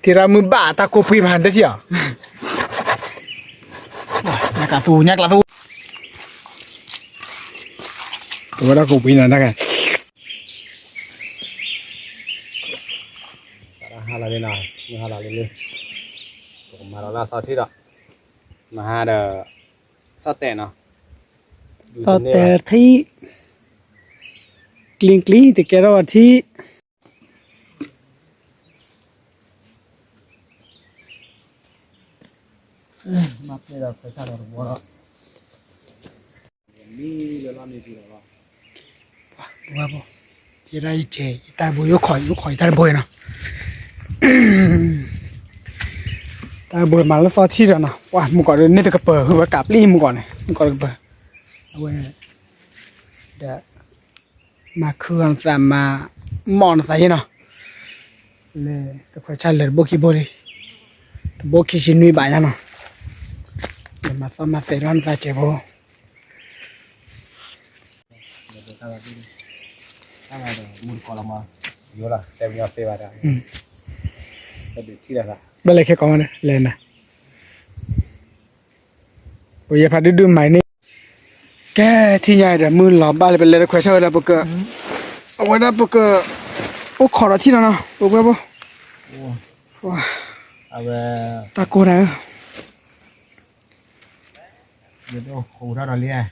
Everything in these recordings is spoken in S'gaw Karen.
ထံရၣ်မုၣ်ဘၣ်တၢ်ကိၢ်ပှံၤမး တထံၣ်အီၤ, ညၣ်ကျးသူ ညၣ်ကျးသူ, တဝဲဒၣ်ကိၢ်ပှံၤနီၤ တၢ်ကဲ ဟါလီၤလံနီၤ, မုၢ်ဟါလီၤလံလံ, ပကမၤလီၤလၢအသီထံဒီး, မဟါဒီး, သီၣ်တဲာ်နီၤ, သီၣ်တဲာ်ထံ, ကျံကျံ တကဲထီၣ်ဝဲထံ မၤပျဲၢ်ဒီးခွဲးဆၣ်ဒီးတဝီဒီး, မံလၢလီၢ်မံပူၤလီၤလီၤ, ပှၤဘိ, ယဲဒၣ်ယကဲ ယတၢ်ဘိ ယအိၣ်ခိး ယအိၣ်ခိးယတၢ်ဘိနီၤ, တၢ်ဘိမၤလၢသီထံဒီးနီၤ, ပှၤမုၢ်ကီးဒုးန့ၢ်တကပၤ ဟုဝဲကးပျံၤမုၢ်ကီးန့ၣ် မုၢ်ကီးတကပၤ, အဝဲ, ဒီး မၤခုအီၤနသး မၤမီၣ်နသးယဲနီၤ, လၢတခွဲးဆၣ်လၢာ်တဘိခံဘိလံ, တဘိခံဆံနွံဘးညါနီၤ, လၢမၤသီမၤသဲးထီၣ်နသးကဲးဖိ, မူတကိးလီၤမး, ယိလီၤ တဲမညီသ့ဘၣ်တၢ်, ဘၣ်လဲၤခဲကိးမးန့ၣ် လဲၤနၤ, ပယဲဖးဒုဒုမၤန့ၣ် ကဲ ထံၣ်ညါဒီး မုၢ်လီၤဘၣ်လၢပလဲၤတခွဲးဆၣ်ဝဲဒၣ်ပက, အဝဲဒၣ်ပက, အိၣ်ခိးဒီးထံၣ်နီၤနီၤ ပဝဲဖိ, တၢ်ကိၢ်တၢ်အၢ, လံ, အိၣ်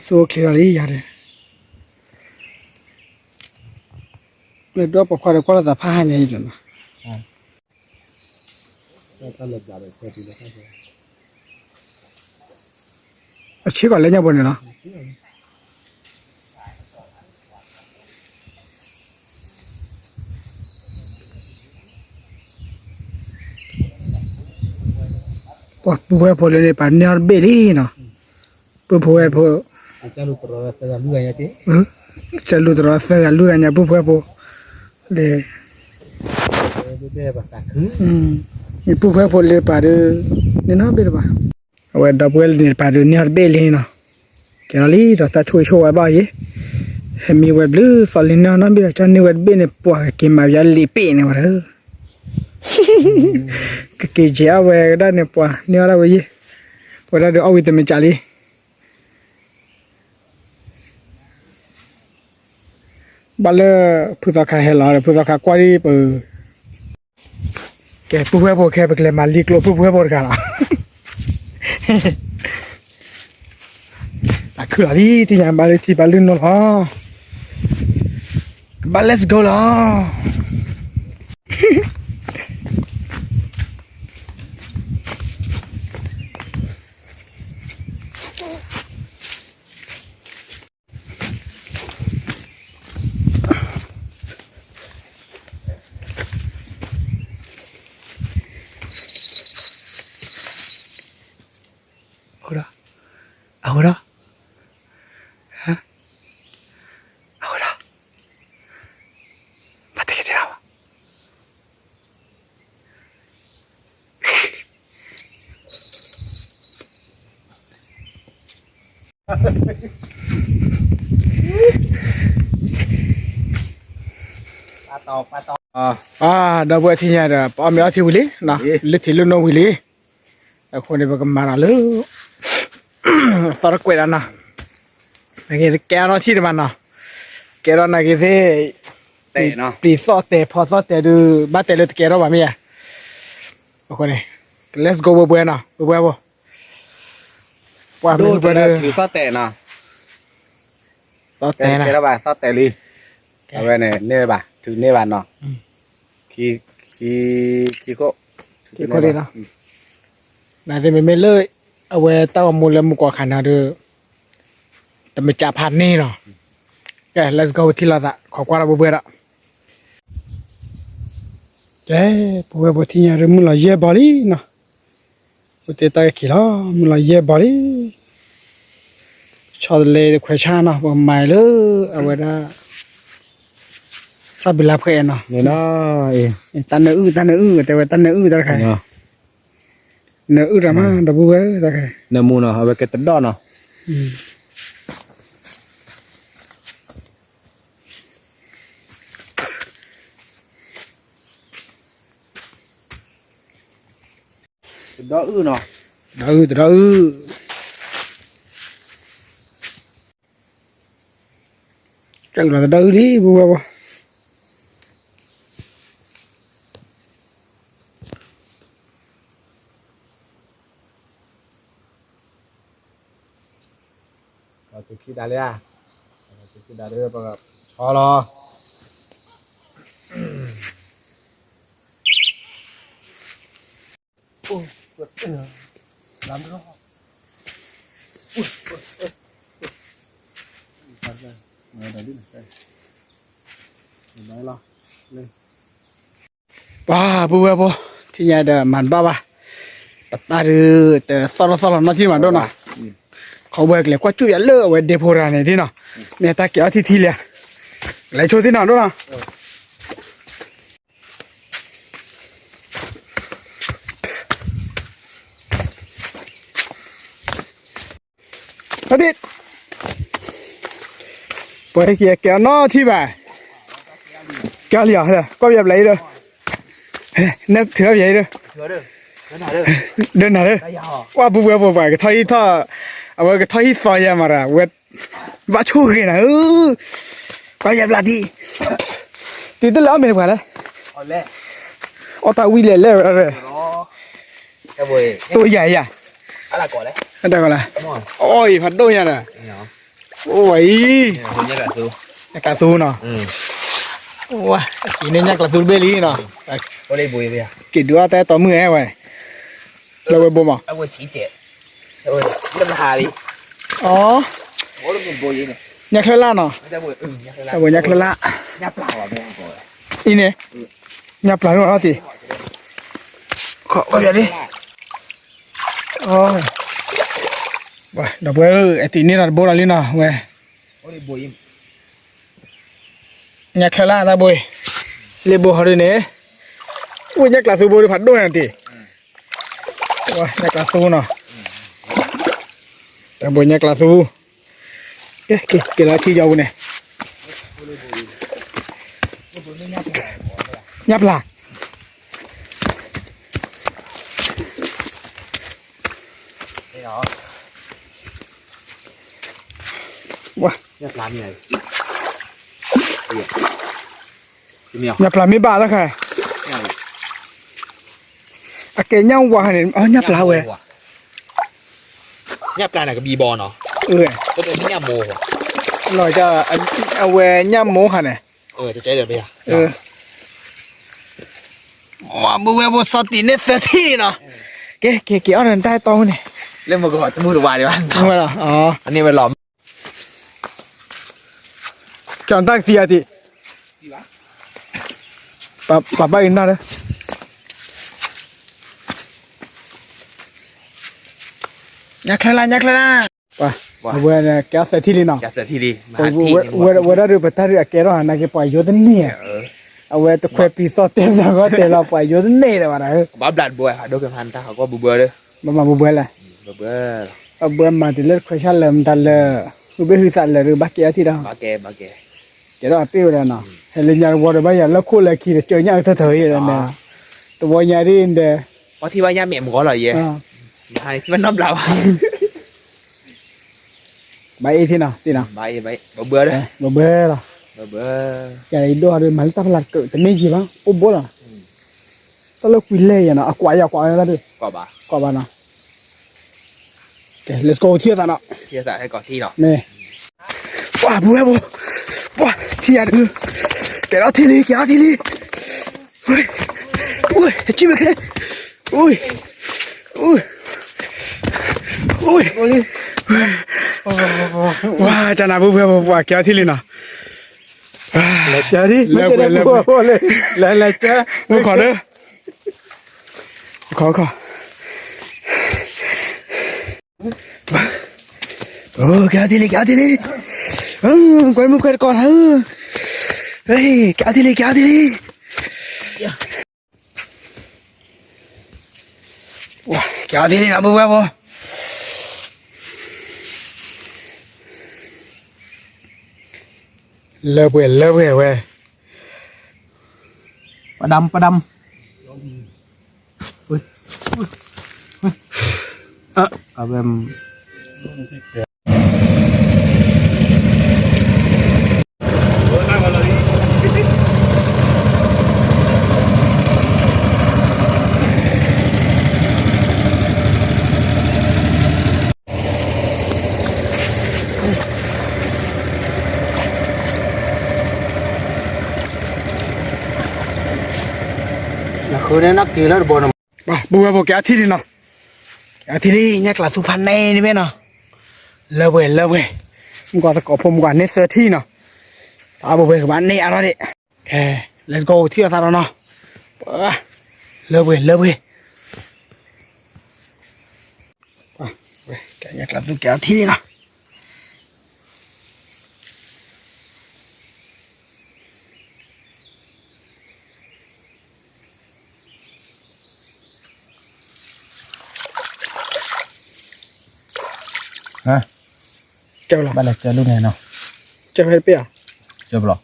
ဆူၣ်အိၣ်ချ့ဒီးလံယၤဒီး, လၢဒီးပိာ်ခွါဒီးကွၢ်လိာ်သးဖးဟါညါအံၤဒီးနီၤ အဆ့ကီးလၢညါဘိန့ၣ်လီၤ. ပှၤပုၢ်ဝဲၢ်ဖိလၢန့ၣ် ပှၤန့ၢ်အီၤတဘ့ၣ်လံနီၤ. ပုၢ်ဖိဝဲၢ်ဖိ, ကၢလူၤတရီသၢဂၤလွံၢ်ဂၤညါ, ပုၢ်ဖိဝဲၢ်ဖိ, ဒီး, ပုၢ်ဖိဝဲၢ်ဖိလၢပှၤဒီး, န့ၢ်နီတဘ့ၣ်တဘၣ်. အဝဲဒီပုၢ်ဝဲၢ်လၢန့ၣ်တပၤဒီးန့ၢ်အီၤတဘ့ၣ်လံနီၤ. ကဲလီၤလံဒီးတၢ်ဆိၣ်ဂ့ၤဆိၣ်ဝါဘၣ်အီၤယဲ, ဟဲမံဝဲဘျုးသီလံန့ၢ်အီၤနီတဘ့ၣ်ဒီး တၢ်န့ၢ်ဝဲတဘ့ၣ်န့ၣ် ပှၤကက့ၤမၤပယီၤလံာ်ပ့ၣ်န့ၣ်ဝဲဒီး, ကက့ၤကဲအီၤဝဲကဒၣ်န့ၣ် ပှၤန့ၢ်အီၤဒၣ်ဝဲယဲ, ပဝဲဒၣ်ဒီးအီၣ်ဝံၤတမ့ၢ်ကးလံ. ဘၣ်လၢဖုသီခါဟဲလီၤဒီး ဖုသီခါကွၢ်ဒံးပ, ကဲ ပုၢ်ဖိဝဲၢ်ဖိခဲ ပကလဲၤမၤလံကျိဖုဖိဝဲၢ်ဖိတဂၤလီၤ. တၢ်ခုၣ်လီၤလံ သ့ၣ်ညါဘၣ်လၢထံဘၣ်လၢနီၤလီၤ. ကဘၣ် let's go လီၤ. အဃိဒီး, အဃိဒီး, အဃိဒီး, ဘၣ်တက့ၤတ့ၢ်လီၤဘၣ်. ဒီပုၢ်ဝဲၢ်ထံၣ်ညါဒီး ပအီၣ်မ့ၤအီထံဝံၤလံ, လၢထံးလၢနိဝံၤလံ. အဃိန့ၣ် ပကမၤဒီးလၢ သီတကွဲးဒီးနီၤ, နကဲအနီၢ်ထံၣ်တမးနီၤ, ကဲထီၣ်နာ်က့ၤသ့ၣ်, ပျံၤသီၣ်တဲာ်ဖီသီၣ်တဲာ်ဒုး ဘၣ်တဲလၢတကဲထီၣ်ဘၣ်မ့ၢ်ဧါ. အဃိန့ၣ် let's go ပဝဲပဝဲနီၤ, ပဝဲပဝဲဖိ, ပှၤမ့ၢ်ပဝဲဒုး ထုးသီၣ်တဲာ်နီၤ, သီၣ်တဲာ်နီၤ, သီၣ်တဲာ်လံ, အဝဲန့ၣ် န့ၢ်ဝဲဘၣ် ထုးန့ၢ်ဘၣ်နီၤ, ခံ, ခံခိၣ်, ခံခိၣ်လံနီၤ. နသ့ၣ်မ့မ့ၢ်လၢ အဝဲတၢ်ဂီၤမူလၢမုၢ်ကီၢ်ခါန့ၣ်ဒီး တမ့ၢ်ကးဖးန့ၢ်နီၤ. ကဲ let's go ထံၣ်လိာ်သး ခိးကွၢ်ဒီးပဝဲပဝဲဒီး, ကဲ ပဝဲပထံၣ်ညါဒီး မုၢ်လီၤယဲၢ်ဘီလံနီၤ. ပတဲတၢ်ကခံလီၤ မုၢ်လီၤယဲၢ်ဘီလံ. ဆီတလဲတခွဲးဆၣ်နီၤ ပမၤလၢ အဝဲဒၣ် သၣ်ဘံလါဖှဲးနီၤ, တၢ်နၢအုၣ် တၢ်နၢအုၣ် တဲဝဲတၢ်နၢအုၣ်တၢ်တခါ, နၢအုၣ်တၢ်မး ဒီပုၢ်ဝဲၢ်တၢ်ခါ, နၢမူနီၤ အဝဲကတဒီၣ်နီၤ. တဒီအုၣ်နီၤ, တဒီအုၣ် တဒီအုၣ်, ကၢ်အုၣ်လီၤတဒီအုၣ်လံ ပုၢ်ဝဲၢ်ဖိ. ခံဒးလံဧါ, ခံဒးလံ ပကဆီလီၤ. ပှၤပုၢ်ဝဲၢ်ဖိ, ထံၣ်ညါဒီးမၤတဘၣ်ဘၣ်, ပတၢ်ဒုးတသီၣ်လီၤသီၣ်လီၤနီၢ်ထံၣ်မးဒိၣ်နီၤ, ခီဝဲကလဲၤကွၢ်ကၠူၣ်ယၤလၢအဝဲဒ့ဖိတဂၤန့ၣ်ထံၣ်နီၤ, မ့ၢ်တၢ်ကဲအီထံထံလံ, လဲၤဆိထံၣ်နီၤဒိၣ်နီၤ. ပှၤကကဲအီနီၢ်ထံၣ်ဘၣ်, ကဲလံဧါ, ကွၢ်ပယီၤဘျးအံၤဒီး, နထုးထီၣ်ပယီၤအံၤဒီး, ဒၢနၤဒီး, ပှၤပုၢ်ဝဲၢ်ဖိပှၤကထီၣ်ဟံၣ်ထီၣ်, အဝဲကထီၣ်ဟံၣ်သီယဲမးဒီး ဝဲ, ဘၣ်ဆိၣ်ဂ့ၤနၤဧၢ, ပှၤယၤဘျးတံၢ်, တံၢ်တလၢအီၣ်မ့ၢ်တပှၤလဲၣ်, အီၣ်တၢ်ဝံၣ်လဲၣ်လဲၣ်ဝဲဒၣ်, တိၢ်ယၤယၤ, တၢ်ကီလဲၣ်, အီၣ်အံၤဖးဒိၣ်ညါဒီး, အိၣ်ဝဲအံၤ, ညၣ်ကျးသူနီၤ, ဝဲ, က့ၤန့ၢ်ညၣ်ကျးသူတဘ့ၣ်လံနီၤ, က့ၤဒုးအီၣ်တၢ်အဲၣ်တီမုၣ်ဝဲ, လၢဝဲဘိမး, အီ, ညၣ်ချၢလၢ်နီၤ, အဝဲညၣ်ချၢလၢ်, အံၤန့ၣ်, ညၣ်ပျၢ်န့ၣ်လီၤတံၢ်, ဒီပုၢ်ဝဲၢ်ဧၢ, အတံၢ်န့ၢ်ဒီးတဘိဒီးလံနီၤ ဝဲ, ညၣ်ချၢလၢ်တၢ်ဘိ, လ့ဘိဟီဒုန့ၣ်, ဝဲညၣ်ကျးသူဘိဒုဖးဒိၣ်န့ၣ်တံၢ်, ဝဲညၣ်ကျးသူနီၤ, တၢ်ဘိညၣ်ကျးသူ, ကဲ က့ၤလီၤထံယီၤပူၤန့ၣ်, ညၣ်ပျၢ် ညၣ်ပျၢ်မ့ၢ်ဘၣ်တခါ, အကဲညၣ်ဝါခါန့ၣ် ညၣ်ပျၢ်ဝဲ, ညၣ်ပျၢ်န့ၣ်ကဘံဘီနီၤ, လီၤ, အဝဲညၣ်မိၢ်ခါန့ၣ်, ပုၢ်ဝဲၢ်ဖိစီၤတံၢ်န့ၢ်သၢထံၣ်နီၤ, ကဲ က့ၤ က့ၤအီၣ်ဒီးနတၢ်အဲၣ်တီမုၣ်န့ၣ်, လၢမုၢ်ကီၢ်တမုၢ်တဝါဒံးဘၣ်, န့ၣ်ဝဲလီၤ, ကၠီတၢ်ကသံအတံၢ်, ပှၤဘၣ်အံၤနၢ်ဒီး, ညၣ်ချၢလၢ် ညၣ်ချၢလၢ်, ပှၤဝဲန့ၣ်ကဲအီၣ်သၢထံၣ်လံနီၤ, ဝဲဒၣ်ဒုးပတၢ်ဒုးအကဲထီၣ်ဟးနာ်က့ပှၤယိတန့ၢ်, အဝဲတခွဲပံၤသီၣ်တဲပသးဂီၢ်တဲလီၤပှၤယိတန့ၢ်ဒီးဘၣ်ဒီး, ဘၣ်ဘျးတဘိ, ဘၣ်မၤဘှဲလဲၣ်, ဘၣ်မၤတုၤလၢတခွဲးဆၣ်လၢာ်မတၤလၢာ်, ဟုဘ့ၣ်ဟုသးလၢာ်ဒီးဘၣ်ကဲအီၣ်ထံၣ်ဒီး, ကဲထီၣ်အပ့ၢ်ဝဲဒၣ်နီၤ, ဟဲလၢညါတဝီဒီးဘၣ်ယၤလၢခိၣ်လၢခံဒီး ကၢညၣ်အုၣ်ထီၣ်ထီၣ်ယဲဒီး, တဝီညါဒ်ဒီး, ပှၤထံၣ်ဘၣ်ညၣ်မဲာ်မုၢ်ဂီၤလီၤယဲ, ဘၣ်အ့ၣ်ထံၣ်ဘၣ်နီတဘျီဘၣ် ဘၣ်အ့ၣ်ထံၣ်နီၤ, ဘၣ်အ့ၣ်, ဘၣ်ဘှဲလီၤ, ယဒိၣ်ဒီးမၤလၢတၢ်ဖျါတကၢၣ် တမ့ၢ်ယံၤဘၣ် အိၣ်ဘိလီၤ, တၢ်လၢကွံာ်လဲၢ်ယၤနီၤ အကွၢ်ယၤကွၢ်ဝဲလီၤဒီး, ကွၢ်ဘၣ်နီၤ, ကဲ let's go ထံၣ်အသးနီၤ, မ့ၢ်, ပှၤပုၢ်ဝဲၢ်ဖိ, ပှၤထံၣ်ယၤတမုၢ်, ကဲထီၣ်ထံၣ်လံ ကဲထီၣ်ထံၣ်လံ, အိၣ်, ထံၣ်မဲာ်ချ့, အိၣ် ပှၤတနၢ်ပူၤပှဲၤပှၤကဲထီၣ်ထံၣ်လံနီၤ, လဲၤကၢ, လဲၤကၢ, မုၢ်ခီၣ်ဒီး, ခီၣ်ခီၣ်, ကဲထီၣ်ထံၣ်လံ ကဲထီၣ်ထံၣ်လံ, ကွဲမုၢ်ကွဲတကီၢ်လၢ, ကဲထီၣ်ထံၣ်လံ ကဲထီၣ်ထံၣ်လံ, ကဲထီၣ်ထံၣ်လံနီၤ ပုၢ်ဝဲၢ်ဖိ, လၢပှဲၤလၢပှဲၤဝဲ, ပဒၣ်ပဒၣ်, ပှၤ, အဝဲ နဃုန့ၣ်နက့ၤလၢတဘီနီၤ, ပုၢ်ဝဲၢ်ဖိ ကဲအထံၣ်လံနီၤ, ကဲအထံၣ်လံ ညၣ်ကျးသူဖးန့ၢ်တဘ့ၣ်နီၤ, လၢပှဲၤလၢပှဲၤ, မုၢ်ကီးသကိးဖိမုၢ်ကွၢ်န့ၢ်သၢထံၣ်နီၤ, သးပုၢ်ဝဲၢ်ကဘၣ်န့ၢ်အါထီၣ်ဒံး, ကဲ let's go ထံၣ်အသးဒီးနီၤ, လၢပှဲၤလၢပှဲၤ, ကဲညၣ်ကျးသူကဲအထံၣ်လံနီၤ. ကဲလီၤ ဘၣ်လဲၤကဲလီၤန့ၣ်နီၤ, ကဲဖဲတပ့ၢ်ဧါ, ကဲဘျီ,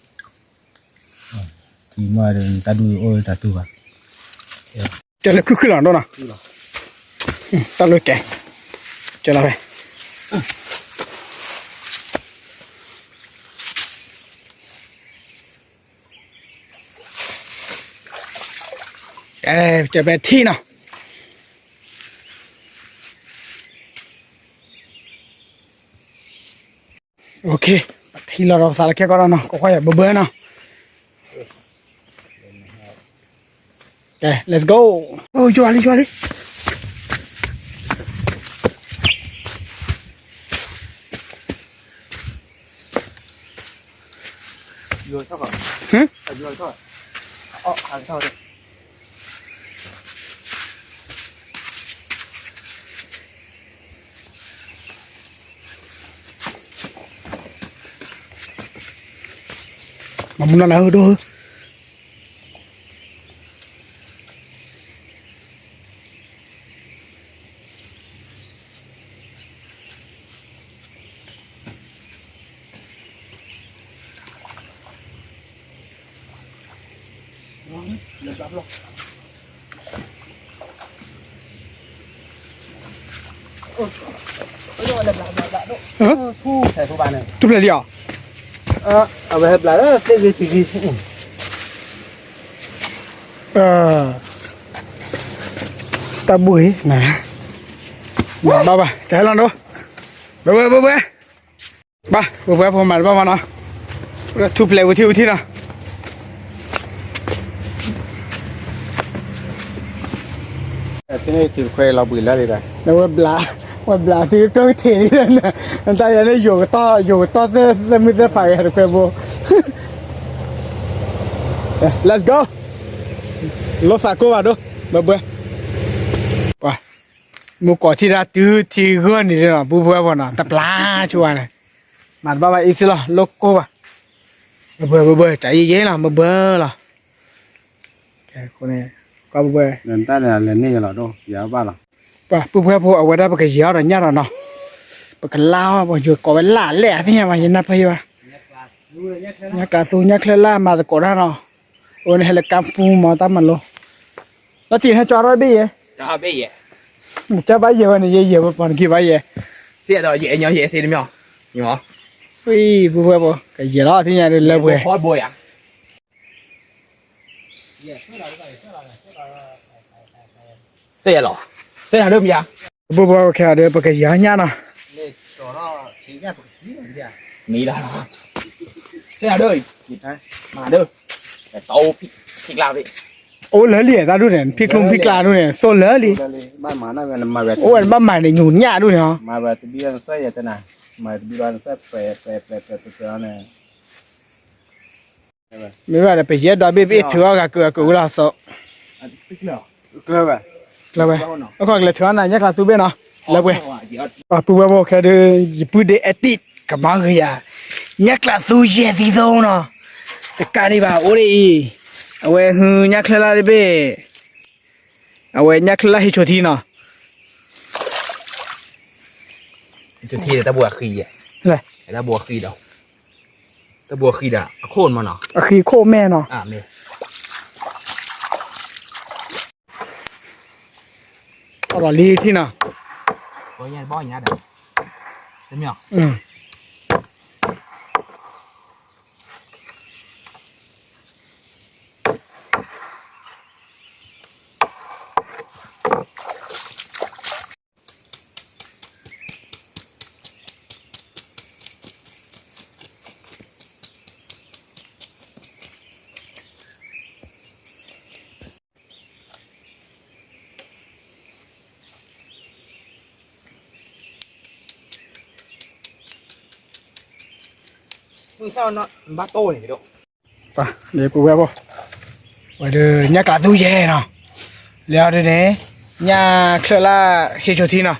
ထံမီၢ်တၢ်ဒူၣ်အိၣ်တၢ်တူၢ်ဘၣ်, ကဲလၢခုၣ်ခုၣ်လီၤဒိၣ်နီၤ, တၢ်လၢကဲ, ကဲလီၤဖဲ ကဲဖဲထံနီၤ, okay, ပထံၣ်လီၤဒီးပသးလၢခဲကီၢ်ဒီးနီၤ, ကကွၢ်ယၤဘၢဘၢနီၤ, ကဲ let's go, ယွၤလံ ယွၤလံ. မၤမူနီၤလၢဟၢဒိၣ်ဟၢ ထူၣ်ဖျဲးလံဧါ, အဝဲဟဲဘျးလၢသ့ၣ်ဂ့ၤထံဂ့ၤ, တၢ်ဘူၣ်အံၤ, ဘၣ်ဘၣ် တဟဲလီၤဒိ, ဘၣ်ဘၣ်ဘၣ်ဘၣ်, ဘၣ် ပှဲၤပှဲၤဖိမၤတဘၣ်မနီၤ, ထူၣ်ဖျဲးဝံၤထံဝံၤထံနီၤ. ထံန့ၣ်ထံတခွဲလီၤဘှံးလၢာ်လံဒီး ဝဲဘျး, ဝဲဘျးတုၤကၢၢ်ကထံးလံ, နတၢ်ယၤန့ၣ် ယိၤကတီၢ် ယိၤကတီၢ်သဲသဲမုၢ်သဲဖးဂဲၤတခွဲဘိ, let's go, လိာ်သးကိၢ်ဘၣ်ဒိ, ဘၣ်ဘၣ်, ပှၤ, မူကိးထံတၢ်တုၤထံဂၢၢ်န့ၣ်ဒီး ပုၢ်ဝဲၢ်ဖိနီၤ တပျၢ်ဆိဝဲန့ၣ်, မၤတဘၣ်ဘၣ်အံၤစ့လီၤ လိာ်ကိၢ်ဘၣ်, ဘၣ်ဘၣ်ဘၣ် တၢ်ယံာ်ယံာ်လီၤ ဘၣ်ဘၣ်လီၤ. ကဲ ကွၢ်ဘၣ်ဘၣ်, နတၢ်န့ၣ်လဲၤန့ၢ်လီၤဒိၣ် ယၤဘၣ်လီၤ. ပှၤပုၢ်ဝဲၢ်ဖိ အဝဲဒၣ်ပကယံာ်အီၤဒီးညၣ်ဒီးနီၤ, ပကလၢအီၤ ပယိၤကိးဝဲလၢ်လဲၣ်အသ့ၣ်ညါဘၣ် ယနၢ်ပၢၢ်ယဘၣ်, ညၣ်ကျးသူ ညၣ်ချၢလၢ်မၤသကိးတၢ်နီၤ, အဝဲန့ၣ်ဟဲလၢကါပူၤမၤတၢ်မၤလိၤ, လီၤတံၢ်ဟဲကၠီထီၣ်ဘ့ၣ်ယဲ, ကၠီဘၣ်ယဲဝဲန့ၣ် ယဲယဲဝဲပှၤနက့ၤဘၣ်ယဲ, သ့ၣ်ဒီးယဲညီယဲသ့ၣ်တမံၤ, ဝံၤ ပုၢ်ဝဲၢ်ဖိ ကယံာ်လီၤသ့ၣ်ညါဒီးလၢပှဲၤ စဲယလီၤ, စဲယလီၤမယါ, ပူဖိခဲဒီး ပကယၤညၣ်နီၤ, မ့ၢ်လီၤ, စဲယဒၢ, မၤဒၢ, တဖံးကျါဘ့ၣ်, အိၣ်လၢလံတၢ်ဒူၣ်န့ၣ် ဖံးကျိဖံးကျါဒူၣ်န့ၣ် စိလၢလံ, အိၣ်ဝဲဘၣ်မၤန့ၣ် ညူညၣ်ဒူၣ်န့ၣ်, မ့ၢ်ဘၣ်ဒီး ပယဲၢ်ဒီဘ့ၣ် ပအ့ၣ်ထုးအီၣ်ဂၤကုာ်ဂၤကုာ်ဝံၤလီၤစိး, ကျၢၤဝဲ, အခီၣ်ကလဲၤထုးအီၣ်နၤ ညၣ်ကျးသူဘ့ၣ်နီၤ, လၢပှဲၤ, ပုၢ်ဝဲၢ်ဖိခဲဒုး ယပုၢ်ဒ့အဲၣ်တံၣ် ကမၤဂ့ၤယၤ, ညၣ်ကျးသူယဲၢ်သံသိနီၤ, တကးဒံးဘၣ် အိၣ်ဒ်အံၤ, အဝဲဟုညၣ်ချၢလၢ်တဘ့ၣ်, အဝဲညၣ်ချၢလၢ်ဟံးဆိထံနီၤ, ဟံးဆိထံတၢ်ဘိအဃံယဲၢ်, တၢ်ဘိအဃံဒီး တၢ်ဘိအဃံဒီး အခိၣ်မနီၤ, အဃံခိၣ်မဲနီၤ, အါမ့ၢ်, ထီၣ်ဒီးလံထံနီၤ, ကီညါတဘီညါဒီး တမ့ၢ် မုၢ်သၣ်နီၢ်ဘၣ်တိၢ်န့ၣ်ဒီး ပှၤ ဒ်ပဝဲဘၣ် ဝဲဒၣ် ညၣ်ကျးသူယဲၢ်နီၤ လဲၤအီၤဒ်န့ၣ် ညၣ်ချၢၣ်လၢဟ့ၣ်ဆိထံနီၤ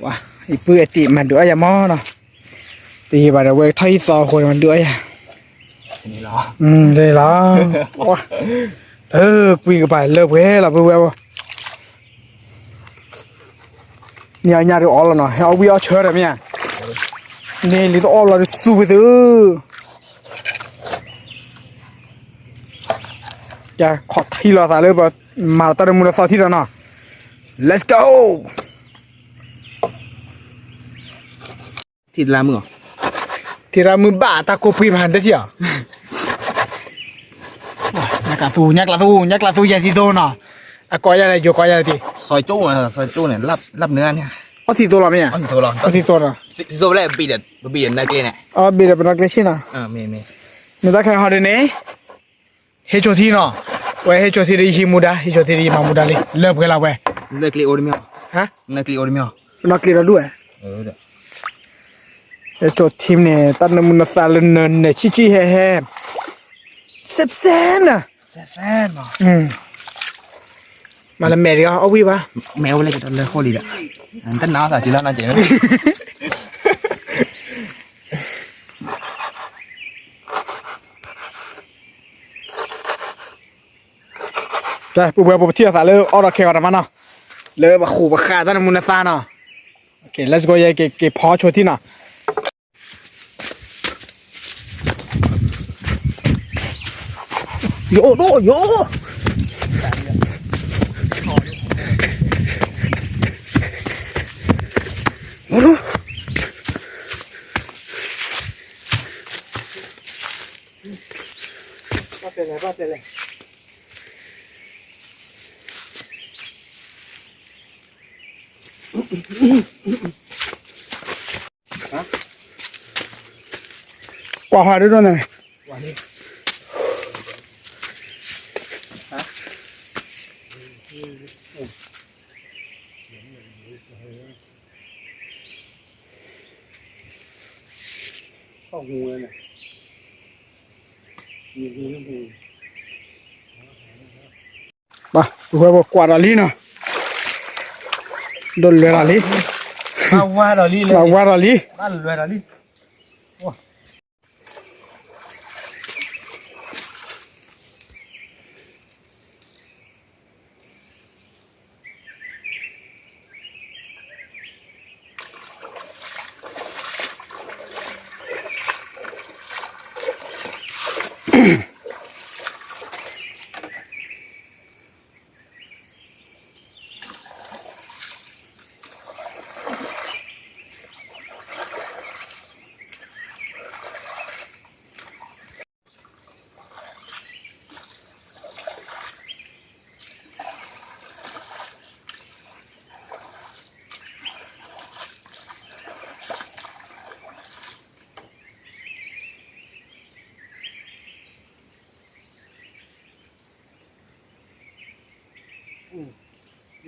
ဝဲ ယပုၢ်အတံးမၤဒုးအီၣ်ယၤမီၢ်နီၤ တယံာ်ဘၣ်ဒီး ဝဲထီၣ်ဟံၣ်သီအဃိန့ၣ် မၤဒုးအီၣ်ယၤ လီၤ ကွံကပၤလၢပှဲၤလီၤ ပဝဲဘၣ် န့ၣ်အညၣ်ဒုးအီၣ်လီၤနီၤ ဟဲအီၣ်ဝံၣ်အီၣ်ဆၢဒီးမ့ၢ်ဧါ န့ၣ်လံတအီၣ်လီၤဒုးစူဝဲသု ကဲခီၣ်ထံလီၤသးလၢပမၤလီၤတၢ်တမုာ်လီၤသီထံလီၤနီၤ Let's go ထံရၣ်မုၣ် ထံရၣ်မုၣ်ဘၣ်တၢ်ကိးပှံၤမၤဒၢထံအီၤ ညၣ်ကျးသူ ညၣ်ကျးသူ ညၣ်ကျးသူယဲၢ်သံသိနီၤ အကိးယၤလဲၣ် ယိၤကိးယၤတံၢ် စီၤကၠိ စီၤကၠိန့ၣ် လပ်နၢန့ၣ် အီၣ်သံသိလီၤမ့ၢ်ဧါ အီၣ်သံသိလီၤ သံသိလီၤ သံသိလီၤ ဘ့ၣ်ဒီး ပဘ့ၣ်ဒီးနၢကျဲန့ၣ် အဘ့ၣ်ဒီးပနၢကျဲဆ့နီၤ မ့ၢ်တၢ်ခဲဟီဒ်န့ၣ် ဟ့ၣ်ဆိထံနီၤ ဝဲဟ့ၣ်ဆိထံဒီးယဟံးမူဒါ ဟ့ၣ်ဆိထံဒီးယမၤမူဒါလံ လၢပှဲၤလီၤဝဲ နၢကျဲအိၣ်တမ့ၢ် နၢကျဲအိၣ်တမ့ၢ် ပနၢကျဲဒီးဒူၣ်ဝဲ ဟ့ၣ်ဆိထံန့ၣ် တၢ်နၢမူနသးလၢနၢ်နၢ်ဆံၣ်ဆံၣ်ဟဲဟဲ စဲးစဲးနၤ မၤလၢမဲာ်ဒီးအီၣ်ဝံၣ်ဘၣ် မဲာ်အိၣ်လၢကတၢၢ်လၢဃိလံဒီး တနၤသးက့ၤလီၤနၤက့ၤ ပဝဲပထံၣ်အသးလၢအီၣ်ဒီးခဲဂီၤတမးနီၤ လၢပဃိပဃာ်တၢ်နၢမူနသးနီၤ let's go ယဲက့ၤဖီဆိထံနီၤ ယိၣ်ဒိၣ်ယိၣ် ဘၣ်တဲလဲၣ် ဘၣ်တဲလဲၣ် ကွၢ်ဟါဒ်ဒိၣ်န့ၣ် ဘၣ် ပဝဲပကွၢ်ဒီးလံနီၤ ဒိၣ်လွဲဒီးလံ ဘၣ်ဝါဒီးလံ ဘၣ်လွဲဒီးလံ ဒ်သိး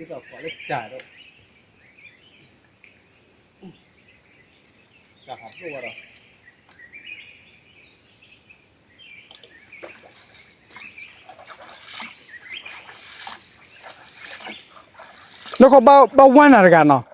ပှၤလၢကၢ်ဒီး ကၢ်ဟးဖျိဝဲဒီး နီၢ်ကီၢ်ဘၣ်ဝါနၤတဂၤနီၤ အ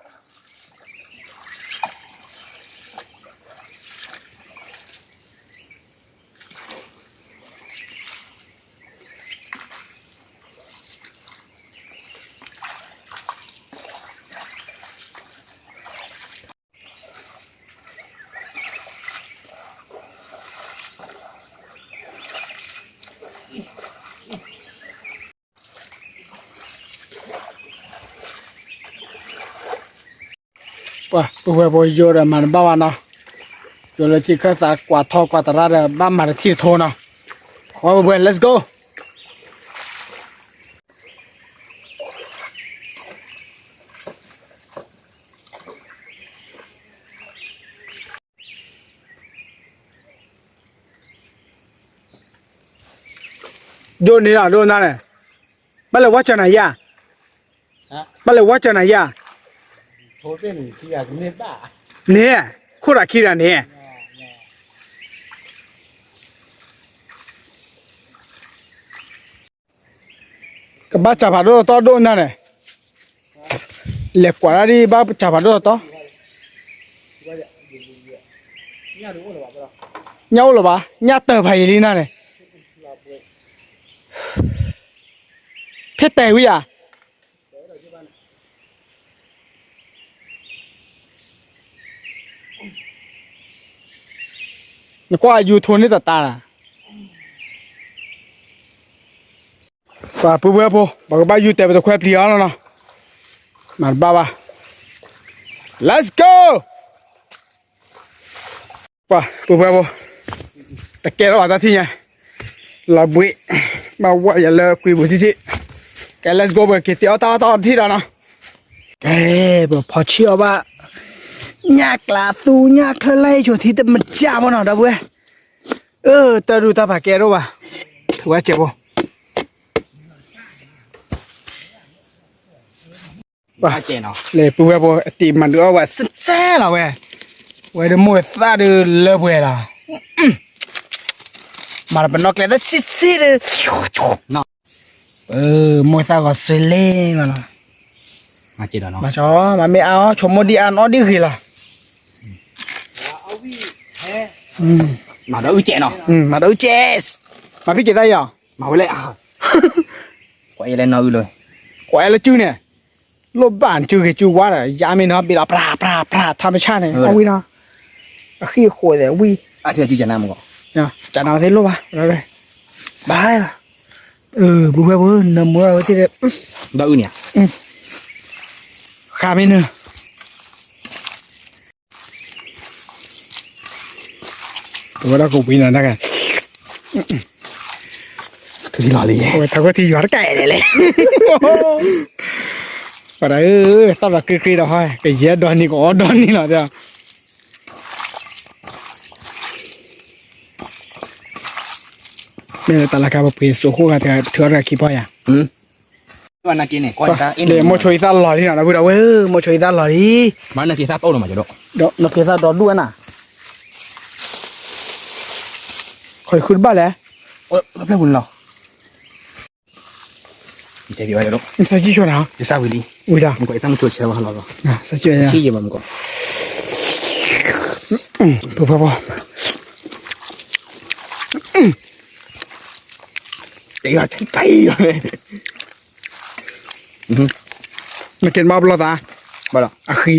ပှၤ ပုၢ်ဝဲၢ်ဖိ ယိဒီးမၤတဘၣ်ဘၣ်နီၤ, ယိလၢထံခၢၣ်သးကွၢ်ထီၣ်ကွၢ်သရၣ်ဒီး ဘၣ်မၤတထံၣ်တထိနီၤ, ဃီပုၢ်ဝဲၢ် let's go. ဒိၣ်န့ၣ်လီၤ ဒိၣ်နၤန့ၣ်, ဘၣ်လဲၤဝါစၢၤနၤယၤ, ဘၣ်လဲၤဝါစၢၤနၤယၤ, န့ၣ်, ခိၣ်တၢ်ခံတၢ်န့ၣ် ကဘၣ်စၢ်ဖးဒိၣ်တီဒိၣ်နၤန့ၣ်, လဲၤကွၢ်ဒၣ်ဒ်ဘၣ်စၢ်ဖးဒိၣ်တီ, ညၣ်အိၣ်လၢၤဘၣ်, ညၣ်တၢၢ်ဖးယံာ်လံနၤန့ၣ်, ဖဲတဲာ်ဝံၤဧါ နကွၢ် YouTube န့ၣ်တတါလၢ, ပှၤပုၢ်ဝဲၢ်ဖိ ပှၤကဘၣ်ယူၤတဲာ်ပတခွဲပျံၤအီၤလီၤနီၤ, မၤတဘၣ်ဘၣ်, let's go. ပှၤပုၢ်ဝဲၢ်ဖိ, တကဲထီၣ်ဘၣ်တၢ်ထံၣ်ညါ, လီၤဘှံး, ဘၣ်ဝဲယၤလၢကွံာ်ပူၤထံထံၣ်, ကဲ let's go ပက့ၤတ့အီၣ်တၢ်အီၣ်တၢ်အီတထံၣ်ဒီးနီၤ, ကဲ ပဖီဆံၣ်အီၣ်ဘၣ်, ညၣ်ကျးသူညၣ်ချၢလၢဟ့ၣ်ဆိထံတမစၢ်ဖိနီၤ ဒီပုၢ်ဝဲၢ်, အၢ တၢ်ဒူၣ်တၢ်ဖးကဲထီၣ်ဘၣ်, ထုးဝဲစဲးဖိ ပှၤ လဲၤပုၢ်ဝဲၢ်ဖိ အတံၤမၤဒုးအီၣ်ဝဲစဲးစဲးလီၤဝဲ, ဝဲဒၣ်မိၢ်သၣ်ဒုးလၢပှဲၤလီၤ, မၤလၢပနီၣ်ကျဲတၢ်ဆံးဆံးဒုး, မိၢ်သၣ်ဂီၤစ့လ့မးလီၤ, မၤမ့ၢ်အါအီၤ ဆိကမိၣ်ဒ်အါနီၣ်ဒ်ဂ့ၤလီၤ, မၤဒီးအုၣ်ကဲးနီၤ, မၤဒီးအုၣ်ကဲး, မၤဖံးက့ၤသၣ်ယီၤ, မၤဝဲလဲၣ်, ကွၢ်အဲၣ်လၢနီၢ်အုၣ်လီၤ, ကွၢ်အဲၣ်လၢစုန့ၣ်, လိၣ်ဘၣ်နစုဂ့ၤစုဝါဒီး ယါမ့ၢ်နီၤ ဘ့ၣ်လီၤ ဖြးဖြးဖြး ထါမဆၣ်န့ၣ် အဝံၤနီၤ, အဃံအဃိးသဲးဝံၤ, တၢ်နၤသ့ၣ်လိၣ်ဘၣ်, ဘၣ်လီၤ, ပုၢ်ဝဲၢ်ဖိ နမၤဝဲသ့ၣ်ဒီး, ဒီးအုၣ်န့ၣ်, ဃးမ့ၢ်နုၤ ပဝဲဒၣ်ကဝံၤနီၤတၢ်ဂၤ, ထူလီၤလံ, ဝဲထးခိၣ်ထံယွၤတကဲလဲၣ်လဲၣ်, ပှၤဒၣ်ဧၢ, တၢ်လီၤကြ့ကြ့ဒီးဟီ, ကယဲၢ်ဒီနံၤကအီၣ်ဒီနံၤလီၤ, မ့ၢ်လၢတၢ်လၢ်ခါပပှ့ၤစိာ်ဃိဂၤတဂၤ ပထုးအီၣ်တဂၤခံဖီယၤ မိၢ်ဆိအံသၣ်လီၤလံနီၤ ဒီပုၢ်ဒီဝဲၢ်ဧၢ, မိၢ်ဆိအံသၣ်လီၤလံ, မၤနက့ၤသၣ်တအိၣ်လီၤမး, ဒီးနက့ၤသၣ်ဒီဒူၣ်ဝဲနၤ, ခီဃုတဘၣ်လဲၣ်, ဖျၢၣ်ပူၤန့ၣ်လီၤ, စၢ်ကံၣ်ဝဲဒီး, စၢ်ကံၣ်ဆိနၤ, ယစၢ်ဝံၤလံ, ဝံၤဒၣ်, မ့ၢ်ကီးယသၣ်မုၢ်ဆိဆဲးဝဲလီၤလီၤ, စၢ်ကံၣ်ဝဲ, ပှၤပှၤပှၤ တၢ်အံၤလီၤ, နက့ၤမၤပလီၢ်သး, ဘၣ်လီၤ, အဃံ,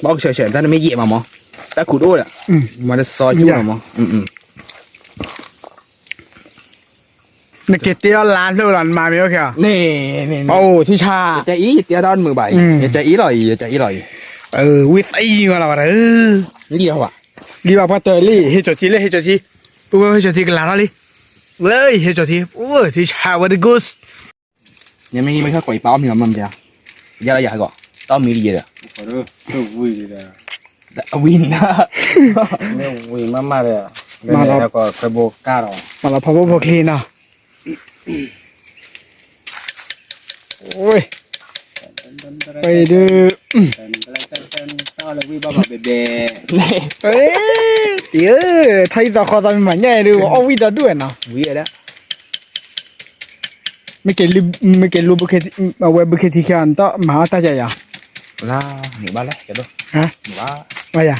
ဘၣ်ကဆှဲးဆှဲး တၢ်နမ့ၢ်ယဲၢ်မးမး, တၢ်ခူးတအိၣ်ဒီး, မၤတစီကၠူၣ်မးမး, နက့ၤတ့အီၣ်လါဖျၢၣ်လီၤ နမၤမ့ၢ်အိၣ်ခဲအီၤ, အိၣ်ထံဆါ, ယတဲအံၤ ယတဲအီၣ်တၢ်အီၣ်တမုာ်ဘၣ်အံၤ, ယတဲအံၤလီၤအံၤ ယတဲအံၤလီၤအံၤ, ဝံသံဝဲလီၤဘၣ်ဒီး, လံဘၣ်ပှၤတၢၢ်လံ ဟ့ၣ်ကၠီၤထံလံ ဟ့ၣ်ကၠီၤထံ, ပုၢ်ဝဲၢ်ဟ့ၣ်ကၠီၤထံကလၤထီၣ်လံ, ဝဲဟ့ၣ်ကၠီၤထံ, ဝဲထံဆါဝဲတဂိၢ် နမ့ၢ်မ့ၢ်ခီကွၢ်ယပာ်အီၣ်မံၤလီၤမ့ၢ်မ့ၢ်, ယဲလီၤယၤဟဲကီး, တၢ်အီၣ်မံၤတယဲဒီး, အဝံၤနၤ, မ့ၢ်ဝံၤမးမးဒီး, မၤလီၤဖီဖိဖိချ့နီၤ, ဝဲ, ဝဲဒုး, တံၤဧၢ, ထီၣ်အံၤသးခီသးမ့ၢ်မၤညၣ်အံၤဒုး အီၣ်ဝံၣ်ဒီဒူၣ်ဝဲနီၤ, ဝံၤဝဲဒၣ် မ့ၢ်က့ၤလူၤ, မ့ၢ်က့ၤလူၤဘုခ့ထံ, အဝဲဘုခ့ထံခဲအံၤ နတမၤအီၣ်တၢ်ယၤယၤ, လၢနဘၣ်လဲၣ်ကဒိၣ်, ဘၣ်ယၤ,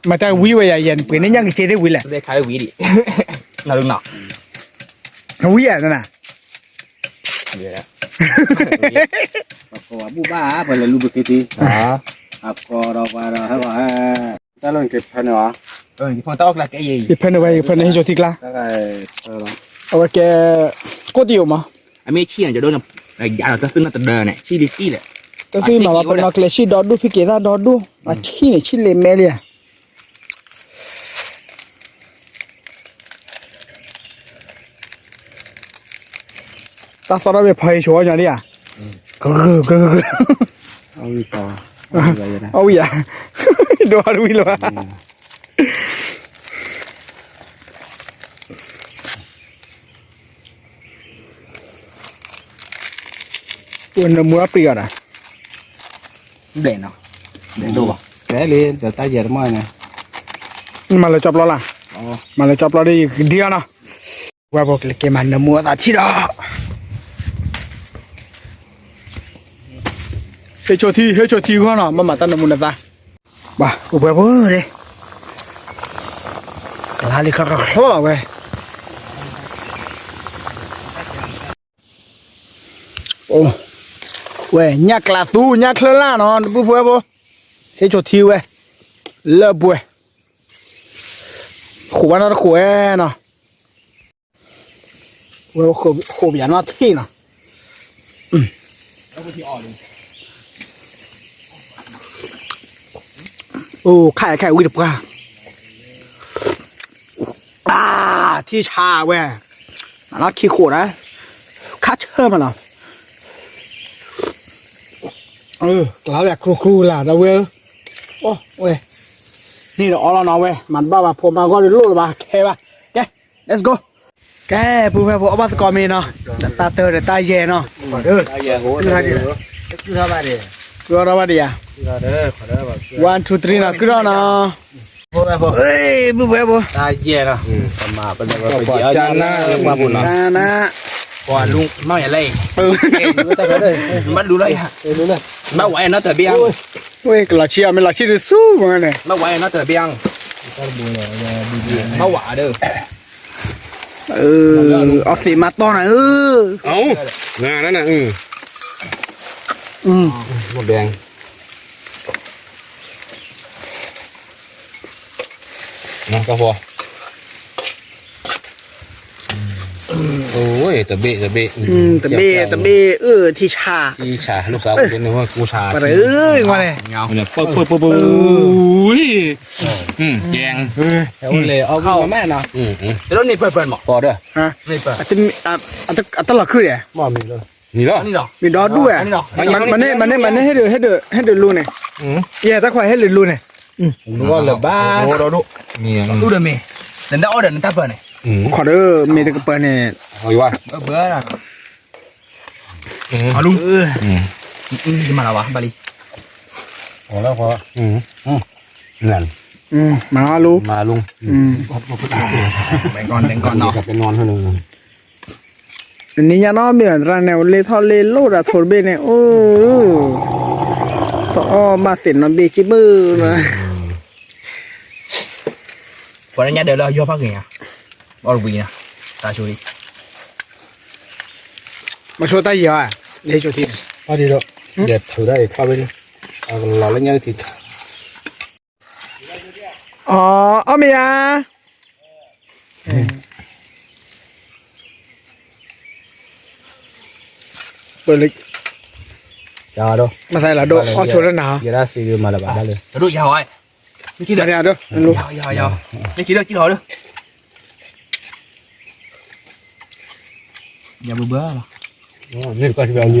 မၤတၢ်ဝံၤဝဲယၤ ယဲၢ်နပှ့ၤန့ၣ်ညၣ်က့ၤစ့သ့ၣ်ဝံၤလဲၣ်, ဝံၤဧါနၤ, အကိးဘၣ်ပှၤလဲၤလူၤဘုခ့ထံ, အကိးဒီးပှၤဒီးဟဲဘၣ်, တၢ်လီၢ်နက့ၤဖဲန့ၣ်ဘၣ်, ယဖဲန့ၣ်ဝဲ ယဖဲန့ၣ်ဟ့ၣ်ကၠီၤထံကျါ, အဝဲကဲ, ကိၣ်တယိာ်မး, အမ့ၢ်ဆံၣ်န့ၣ် ကဒိၣ်, ယၤဒီးတၢ်သုၣ်နီၣ်တဒၢန့ၣ် ဆံၣ်လံတံၢ်လဲၣ်, တၢ်သ့ၣ်မၤဘၣ်ပနီၣ်ကျဲဆံၣ်ဒီဒူၣ် ဖံက့ၤသၣ်ဒီဒူၣ် အဆံၣ်န့ၣ်ဆံၣ်လ့ၤမဲလံဧါ. တၢ်သီၣ်ထီၣ်ဘ့ၣ်ဖီဟ့ဆိအီၣ်ညီဒံးဧါ. ကကကကက အီၣ်ဝံၤဧါ, ဒိးဝံၤလီၤဧါ. နၢမူအပျံၤအီၤဒၣ်, ဘျဲၣ်နီၤ, ဘျဲၣ်ဒိၣ်ဘၣ်, ဘျဲၣ်လံ, ဒီးတၢ်ယဲၢ်တမီၢ်န့ၣ်, နမၤလၢကၠီပျီလၢ်, မၤလၢကၠီပျီဒီးယကဒံအီၤနီၤ, ဝဲဖိကလဲၤက့ၤမၤနၢမူအသးထံၣ်ဒီး, ဟ့ၣ်ဆိထံ ဟ့ၣ်ဆိထံဂီၢ်နီၤ, မ့ၢ်မၤတၢ်နၢမူနသး, ဘၣ် ပှဲၤပှဲၤဖိလံ, ကလါလံခီခီချီလီၤဝဲ. အိ, ဝဲ ညၣ်ကျးသူ ညၣ်ချၢလၢ်နီၤ တပုၢ်ဖိဝဲဖိ, ဟ့ၣ်ဆိထံဝဲ, လၢပှဲၤ, ဃိးဝဲနီတဃိးဝဲနီၤ, ဝဲဃိးပယၤနီၣ်ထံၣ်နီၤ. အိ, ခါအံၤ ခါအံၤ ဝံတပှၢ်, အါ, ထံဆါဝဲ, နီၢ်ခံဃိးဒီး, ခါဆၢမးနီၤ, ကလါဝဲကျူကျူလၢ်ဒီးဝဲ, အိ, ဝဲ, န့ၣ်ဒီးအီလီၤနီၤဝဲ, မၤတဘၣ်ဘၣ် ဖိမါဂီၢ်ဒီးလိၣ်လၢၤဘၣ် ခဲဘၣ်, ကဲ, let's go. ကဲ, ပုၢ်ဖိဝဲၢ်ဖိ အီၣ်ဘၣ်သကိးမ့ၤနီၤ, ဒီးတၢ်တၢ်ဒီးတၢ်ယဲၢ်နီၤ, ကုၢ်ထီၣ်ဘၣ်ဒံးဧါ, one two three နီၤ ကုၢ်ထီၣ်နီၤ, ပုၢ်ဖိဝဲၢ်ဖိ, တၢ်ယဲၢ်နီၤ, ပမၤပလဲၤဝဲပကဲအီၣ်နၤ, ပှၤလူၤမၤယလဲၣ်, မၤလူၤလီၤယၤ, မၤဝဲနီတဘ့ၣ်အါ, ဝဲကလီၤဆံအီၤ မ့ၢ်လီၤဆံဒုးဆူမ့ၢ်န့ၣ်, မၤဝဲနီတဘ့ၣ်အါ, မၤဝဲဒီး အီသံးမၤတီၢ်နၤဧၢ, နၤနၤ, မ့ၢ်ဘဲ, ကီၢ်ဖိ, အိ, တဘ့ၣ်တဘ့ၣ်, တဘ့ၣ်တဘ့ၣ်, အၢ ထံဆါ, ထံဆါ, ပှၤတအၢ ဝဲန့ၣ်, ပၢပၢပၢပၢ, ကဲ, အိၣ်လၢအီၣ်မးနီၤ, တလိၣ်န့ၢ်ပၢၢ်ပၢၢ်မး, ပီဒီး, အတလီၤခုၣ်ဒံး, မ့ၢ်ဒီဒူၣ်ဝဲ, မ့ၢ်န့ၣ် မ့ၢ်န့ၣ် ဟဲဒုး ဟဲဒုး ဟဲဒုးလိန့ၣ်, ယဲၢ်တၢ်ခွါဟဲဒုးလိန့ၣ်, လၢဘၣ်, ဒူၣ်ဒီးမ့ၢ်, နတအီၣ်ဒီးနတၢ်ပၢၢ်န့ၣ်, ခီဒီးမ့ၢ်တကပၢၢ်န့ၣ်, အလူ, မၤလီၤဝဲ ဘၣ်လံ, မၤလူ, မၤလူ, နံၤညါနီတဘ့ၣ် သရၣ်န့ၣ် အိၣ်လ့ထီၣ်လ့လိၣ်ဒီးထိးတဘ့ၣ်န့ၣ် အိၣ်, တအီၣ်ဘၣ်သ့ၣ်နီတဘ့ၣ်က့ၤမုၢ်နီၤ, ပှၤလၢညါဒၢးလၢအယီၢ်ဖးဂ့ၤညါ, အီၣ်တဝံၤညါ, တၢ်ဆိလံ, မဆိတၢ်ယံာ်ဧါ, လၢဆိထံန့ၣ်, အီၣ်ဒံးဒီး, လဲၤထုးတၢ်အံၤထီၣ်ဝဲန့ၣ်, အကလီၤလၢညါထံ အီ, အီၣ်မ့ၤဧါ, ပလၢ, မၤသးလၢဒိၣ် အီၣ်ဆိလၢနၤ, ယဲဒၣ်စံးမၤလၢၤဘၣ်ဒၣ်လၢ, ဒိၣ်ယၤဝဲ, မ့ၢ်ကံလၢ, မ့ၢ်ကံလၢကံလီၤလၢ, ယၤဘၣ်ဘၣ်လီ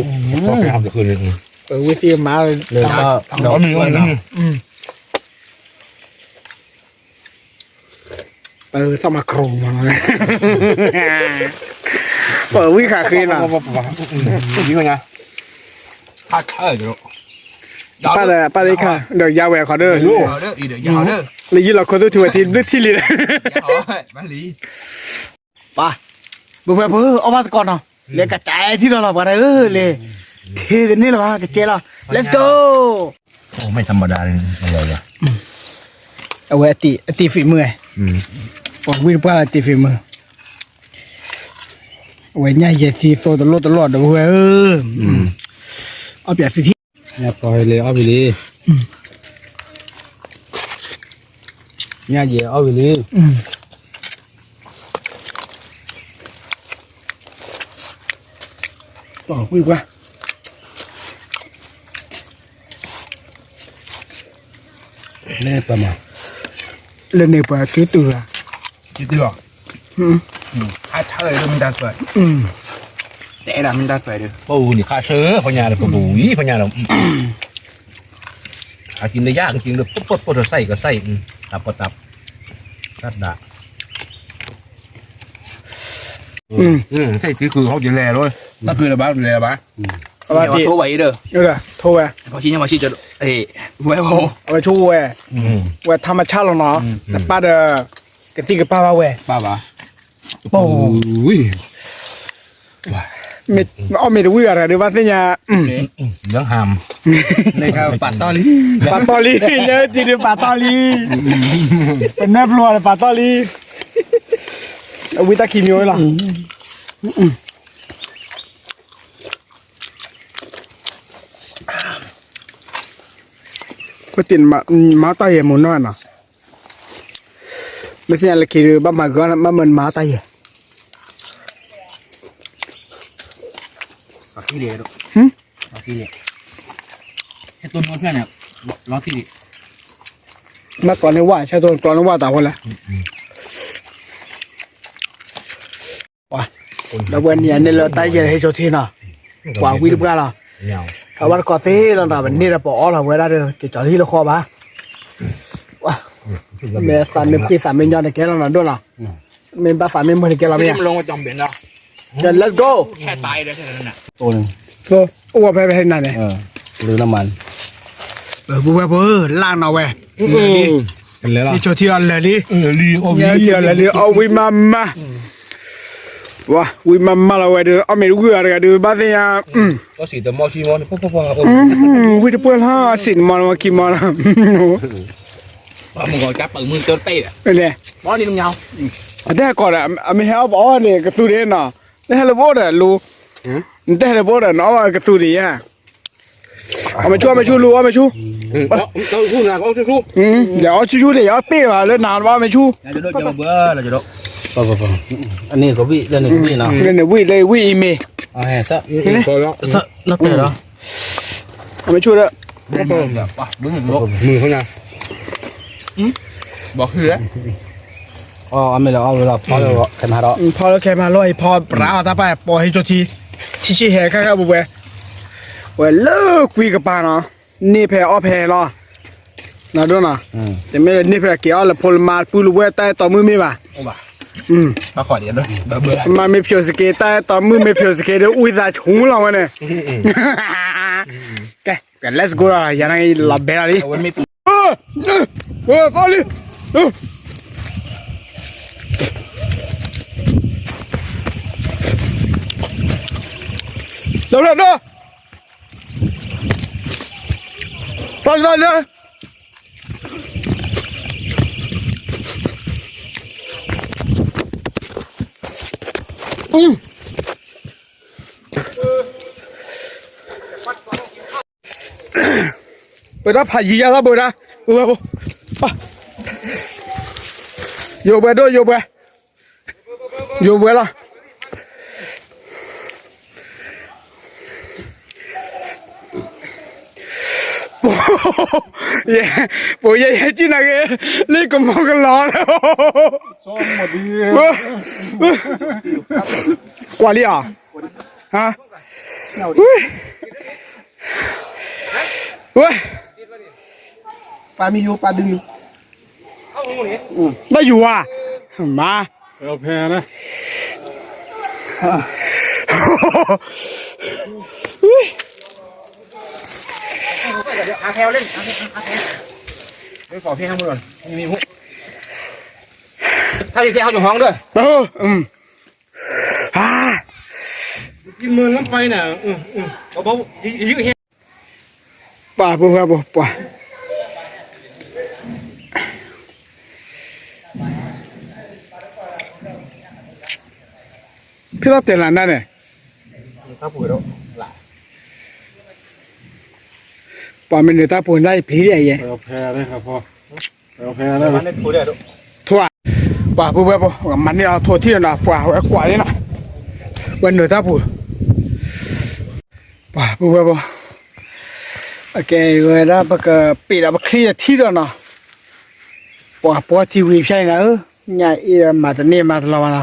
ၤ, ပဝဲသ့ၣ်မၤ, ပသးမၤကရူၢ်မး, ပဝံဃာ်ဃ့နီၤ, ပၢ်လၢခါ, ဒီးယၤဝဲခီဒီး, လၢယံလီၤခီသူထူဝဲထံဘျုးထံလံ, ပၢ်, ပဝဲဖိ အီၣ်ဘၣ်သကိးနီၤ, လဲၤကစဲးထံလီၤလီၤ ပှၤတၢ်ဧၢ, လဲၤ, ထံတန့ၢ်လၢၤဘၣ် ကစဲးလီၤ, let's go. အဝဲအတံၤ အတံၤ ฝีมือ, ပှၤဝံတပှၢ်အတံၤ ฝีมือ, အဝဲညၣ်ယဲၢ်သံသိတလိၣ်တလိၣ်ဒီးဝဲဧၢ, အီၣ်ပၠးသံထံ, ညၣ်ပီလံ အီၣ်ပၠးလံ, ညၣ်ယဲၢ်အီၣ်ပၠးလံ, ပှၤဝံပှၢ်, ပှၤမၤ လၢန့ၣ်ပှၤကတုၤလီၤ, ကတုၤလီၤ, ခါဆၢလၢမ့ၢ်တၢ်သွဲ, တဲဒၣ်မ့ၢ်တၢ်သွဲဒီး ပအိၣ်န့ၣ်ခါဆၢ ဖညါဒီး ပပူၤဝံၤ ဖညါဒီး အကံနယါကံလၢ ပပပပထီၣ်စဲကစဲ, တၢ်ပတၢ် တၢ်ဒၣ် စဲတုၤခုဟီကလဲၤလီၤ, တၢ်ခုလၢဘၣ်လဲၤလၢဘၣ်, အဝဲထိဝဲအံၤဒီး, ထိဝဲ, ဝဲဆိဝဲ, ဝဲထါမဆါလီၤနီၤ, တပၢ်ဒီး ကသံၣ်ကပၢ်ဘၣ်ဝဲ, ပၢ်ဘၣ်, ပဝံၤ အီၣ်မ့ၤတဝံၣ်ဘၣ်တဂၤဒုးဘၣ်သ့ၣ်ညါ, ပာ်တီၢ်လံ, ပာ်တီၢ်လံ, ယဲတံၤဒုးပာ်တီၢ်လံ, ပနၢ်ဖျိဒီးပာ်တီၢ်လံ, အဝံတၢ်ခံမံၤဝဲလီၤ, ပတ့ၢ်မၤတၢ်ယဲၢ်မုၢ်နီၢ်နီၤ, မ့ၢ်သ့ၣ်ညါလၢခံဒုး ဘၣ်မၤဂ့ၤ ဘၣ်မၤတၢ်ယဲၢ် ဘၣ်ကျီန့ၢ်ဝၣ် ဆၢတိၢ်ကျီန့ၢ်ဝၣ်တၢ်ဝဲလဲၣ်, ဒီးဝဲန့ၣ်န့ၣ်လၢတၢ်ယဲၢ်ဟဲစိာ်ထံနီၤ, ပှၤဝံတပှၢ်လီၤ, အဝဲတကိးသ့လီၤနီၤ, ပန့ၢ်ဒီးပအီလီၤဝဲဒၣ်ဒီး က့ၤကၠီၤလံလၢဃီဘၣ်, မ့ၢ်သးမ့ၢ်ဖှံသးမ့ၢ်ညီန့ၣ်ကဲလီၤနီၤဒိၣ်နီၤ, မ့ၢ်ဘၣ်သးမ့ၢ်မုာ်န့ၣ်ကဲလီၤမ့ၢ်ဧါ, let's go, အိၣ်ဝဲဖဲဖဲနၤန့ၣ်, ပဝဲဖိလၢနီၤဝဲ, ဟဲစိာ်ထံအီၤလၢာ်လံ, ဟဲစိာ်ထံအီၤလၢာ်လံ အီၣ်ဝံမးမး, ဝံမးမးလီၤဝဲဒီး အီၣ်မ့ၤတဝံၣ်အီၤတဂၤဒုး ဘၣ်သ့ၣ်ညါ, ဝံတပှၢ်လီၤ စံးတမီၤလီၤခံမီၤလီၤ, အတဲကီးဒီး အမ့ၢ်ဟဲအီၣ်ပအီၣ်န့ၣ် ကသူဒ့နီၤ, နဟဲလၢပအိၣ်ဒီးလူ, နတဟဲလၢပအိၣ်ဒီးလူ, နတဲဟဲလၢပအိၣ်ဒီးနအီၣ်ကသူဒ့ဧါ, အီၣ်မ့ၢ်ဆူၣ် အီၣ်မ့ၢ်ဆူၣ်, ယအီၣ်ဆူၣ်ဆူၣ်န့ၣ် ယအီၣ်ပ့ၢ်ဘၣ်လၢနၤဘၣ် အီၣ်မ့ၢ်ဆူၣ်, အန့ၣ်ကဝံၣ်လၢန့ၣ်ကဝံၣ်နီၤ, လၢန့ၣ်ဝံၣ်လၢဝံၣ်အံၤမ့ၢ်, လီၤတဲာ်ဒီး, အီၣ်မ့ၢ်ဆူၣ်ဒီး, ဘီဃု, အီၣ်မ့ၢ်လၢအီၣ်ဝဲလီၤ ဖီလၢခဲမးဒီး, ဖီလၢခဲမးလီၤ အံၤဖီပြးအီၤတၢ်ပာ်ပိာ်ဟဲစိာ်ထံ, ထံဆံဟဲခါခါပူၤပှဲၤ, ဝဲလၢကွံကပၤနီၤ, န့ၢ်ဖဲအီၣ်ဖဲလီၤ, နဒိၣ်နီၤ, တမ့ၢ်လၢန့ၢ်ဖဲက့ၤအီၣ်လၢဖိလၢမါ ပုၢ်လၢဝဲၢ်တၢ်အဲၣ်တီမုၣ်မ့ၢ်ဘၣ်, မါမ့ၢ်ဖျိးစက့ တၢ်အဲၣ်တီမုၣ်မ့ၢ်ဖျိးစက့ဒီး ဝံသးဆူၣ်လီၤဝဲန့ၣ်, ကဲ let's go လီၤ ယၤန့ၣ်လီၤဘဲလီၤလံ, သီလံ, လီၤလီၤလီၤ, သီလံသီလံ, ပတၢ်ဖးယံၤယါသးဘိဒၣ်, ပဝဲဖိ, ယိၤဘွဲဒိၣ်ယိၤဘွဲ, ယိၤဘွဲလီၤ, ပယဲယဲကံၣ်နၤဂ့ၤ, လၢကမီၤကလီၤလီၤ, ကွၢ်လံဧါ, ဝဲ, ဝဲ, ပၢ်မံယိၤပၢ်ဒုး, ဘၣ်ယိၤဧါ, မါ, ဖဲန့ၣ်, ပှၤပှၤပှၤပှၤ, ဖဲလီၤတဲာ်လၢနၤန့ၣ်, ပှၤမ့ၢ်နုာ်တၢ်ပူၤန့ၣ် ယပျံၤယဲ, ထိၣ်, ပှၤပှၤပှၤပှၤ, မၤန့ၢ်အီၤထိၣ်ထံၣ်ဒီးနၤ ပှၤဝဲကွၢ်လံနီၤ, ဝဲနုာ်တၢ်ပူၤ, ပှၤပှၤပှၤပှၤ, အကဲဝဲဒၣ် ပကပ့ၤဒီးပချံအထံဒီးနီၤ, ပှၤပှီၢ်ထံဝံၤဖျါအံၤနၤဧၢ, ညၣ်အ့ၣ်မၤတန့ၢ်မၤတလီၤဘၣ်နီ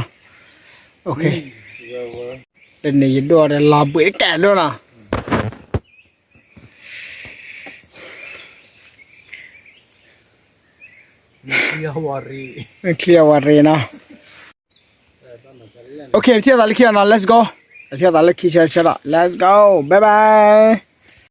ၤ. တန့ၢ်ယဒိၣ်ဒီးလီၤဘှံးတကဲဒိၣ်နီၤ. ချံအဝီၤရ့ၤနီၤ. Okay ပထံၣ်သးလၢခံအီၤနီၤ, let's go. ပထံၣ်သးလၢခံဆၢဆၢဒီး let's go, bye bye.